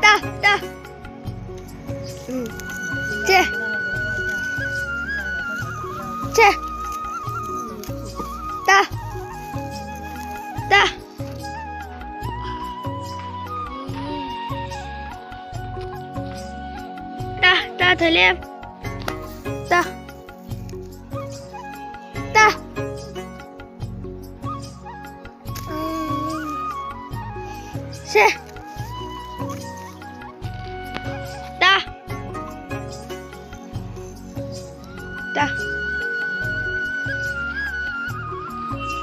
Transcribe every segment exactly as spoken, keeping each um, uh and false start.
ꯇꯥ, ꯇꯥ꯫ ꯎꯝ꯫ ꯆꯦ꯫ ꯆꯦ꯫ ꯇꯥ꯫ ꯇꯥ꯫ ꯇꯥ, ꯇꯥ, ꯊꯣꯏꯂꯦꯝ꯫ ꯇꯥ꯫ ꯇꯥ꯫ ꯁꯦ꯫ ꯇꯥ꯫ ꯇꯥ꯫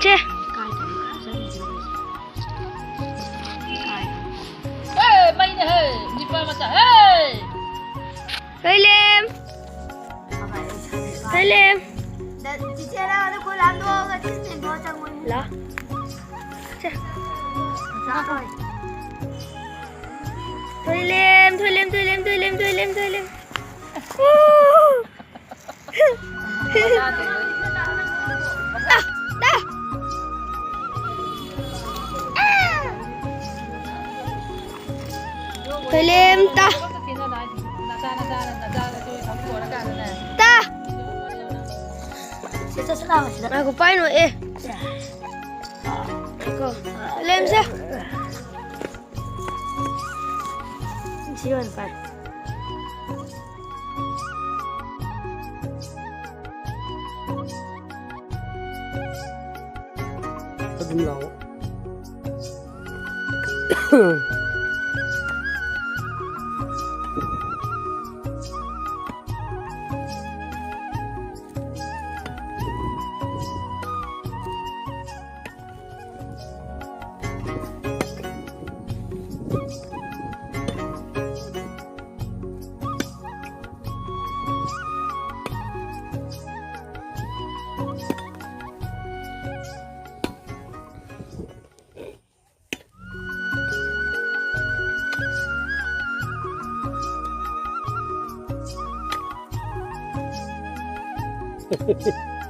ꯁꯦ꯫ ꯑꯦ, ꯃꯩꯅꯦ ꯍꯦ, ꯅꯤꯄꯥ ꯃꯆꯥ ꯍꯦ꯫ ꯊꯣꯏꯂꯦꯝ꯫ ꯊꯣꯏꯂꯦꯝ꯫ ꯆꯤꯆꯦ, ꯅꯪ ꯑꯗꯨ ꯈꯨꯠ ꯍꯥꯝꯗꯣꯛꯑꯒ ꯆꯤꯟ ꯁꯦꯡꯗꯣꯛꯑ ꯆꯪꯉꯣ꯫ ꯂꯥ꯫ ꯁꯦ꯫ ꯊꯣꯏꯂꯦꯝ, ꯊꯣꯏꯂꯦꯝ, ꯊꯣꯏꯂꯦꯝ, ꯊꯣꯏꯂꯦꯝ, ꯊꯣꯏꯂꯦꯝ, ꯊꯣꯏꯂꯦꯝ꯫ ꯎ꯫ ꯑ, ꯑ꯫ ꯊꯣꯏꯂꯦꯝ, ꯇꯥ꯫ ꯇꯥ꯫ ꯁꯤ ꯆꯠꯁꯤ ꯂꯥꯛꯑꯣ ꯁꯤꯗ꯫ ꯉꯥꯏꯈꯣ, ꯄꯥꯏꯅꯨ, ꯑꯦ꯫ ꯉꯥꯏꯈꯣ꯫ ꯊꯣꯏꯂꯦꯝꯁꯦ꯫ ꯁꯤ ꯑꯣꯏꯅ ꯄꯥꯏ꯫ ꯑꯗꯨꯝ ꯂꯥꯛꯑꯣ꯫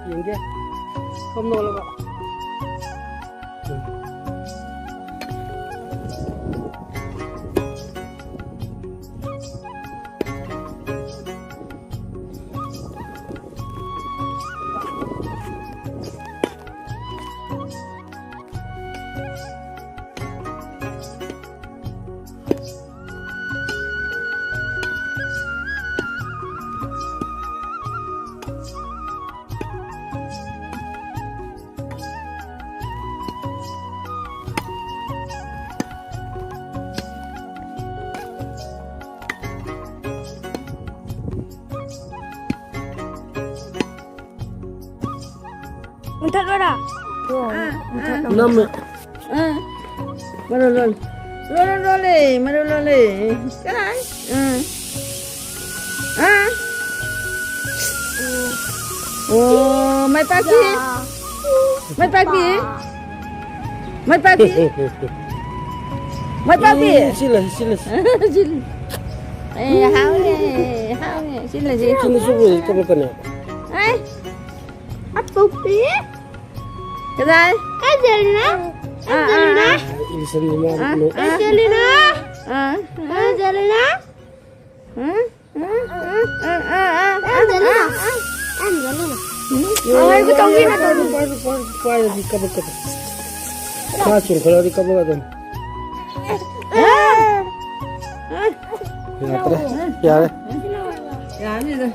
ꯌꯦꯡꯒꯦ꯫ ꯁꯣꯝ ꯅꯣꯜꯂꯒ꯫ ꯎꯝ꯫ ꯃꯨꯊꯠꯂꯣꯔꯥ? ꯑꯥ, ꯑꯥ꯫ ꯅꯝꯃꯦ꯫ ꯑꯥ꯫ ꯃꯔꯨ ꯂꯣꯜꯂꯦ꯫ ꯂꯣꯜꯂꯦ, ꯂꯣꯜꯂꯦ, ꯃꯔꯨ ꯂꯣꯜꯂꯦ꯫ ꯀꯥꯏ? ꯑꯥ꯫ ꯑꯥ꯫ ꯑꯣ, ꯃꯥꯏ ꯄꯥꯛꯄꯤ꯫ ꯃꯥꯏ ꯄꯥꯛꯄꯤ꯫ ꯃꯥꯏ ꯄꯥꯛꯄꯤ꯫ ꯃꯥꯏ ꯄꯥꯛꯄꯤ꯫ ꯑꯦ, ꯁꯤꯜꯂꯁꯤ, ꯁꯤꯜꯂꯁꯤ꯫ ꯁꯤꯜ-, ꯑꯦ, ꯍꯥꯎꯔꯦ, ꯍꯥꯎꯔꯦ꯫ ꯁꯤꯜꯂꯁꯤ꯫ ꯁꯤꯜꯂꯁꯤ, ꯀꯩꯅꯣ, ꯀꯩꯅꯣ꯫ ꯑꯦ꯫ ꯑꯄꯣꯛꯄꯤ꯫ ꯀꯗꯥꯏ? ꯑꯦ, ꯖꯦꯂꯤꯅꯥ꯫ ꯑꯥ, ꯑꯥ, ꯑꯥ꯫ ꯏꯂꯤꯁꯟꯒꯤ ꯃꯥ ꯑꯥ, ꯅꯣ-, ꯑꯥ꯫ ꯑꯦ, ꯖꯦꯂꯤꯅꯥ꯫ ꯑꯥ, ꯑꯥ꯫ ꯑꯦ, ꯖꯦꯂꯤꯅꯥ꯫ ꯑꯥ, ꯑꯥ, ꯑꯥ, ꯑꯥ, ꯑꯥ, ꯑꯥ, ꯖꯦꯂꯤꯅꯥ꯫ ꯑꯥ, ꯑꯥ꯫ ꯑꯦ, ꯖꯦꯂꯤꯅꯥ꯫ ꯎꯝ꯫ ꯄꯥꯏꯔꯨ, ꯄꯥꯏꯔꯨ, ꯄꯥꯏꯔꯨ, ꯄꯥꯏꯔꯨ, ꯄꯥꯏꯔꯨ, ꯄꯥꯏꯔꯨ, ꯀꯞꯄꯛꯀꯅꯤ꯫ ꯃꯥ ꯆꯣꯡꯈꯠꯂꯛꯑꯗꯤ ꯀꯞꯄꯛꯀꯗꯝꯅꯤ꯫ ꯑꯥ꯫ ꯑꯥ꯫ ꯌꯥꯗ꯭ꯔꯦ꯫ ꯌꯥꯔꯦ꯫ ꯌꯥꯔꯅꯤꯗ꯫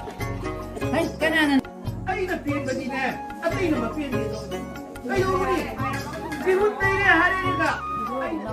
ꯍꯩ, ꯀꯅꯥꯅ? ꯑꯩꯅ ꯄꯦꯟꯕꯗꯤꯅꯦ, ꯑꯇꯩꯅ ꯃꯄꯦꯟꯗꯦꯗꯣ꯫ ꯀꯩꯗꯧꯔꯨꯅꯤ? ꯃꯤꯍꯨꯠ ꯂꯩꯔꯦ ꯍꯥꯏꯔꯦꯗ꯫ ꯑꯩꯅ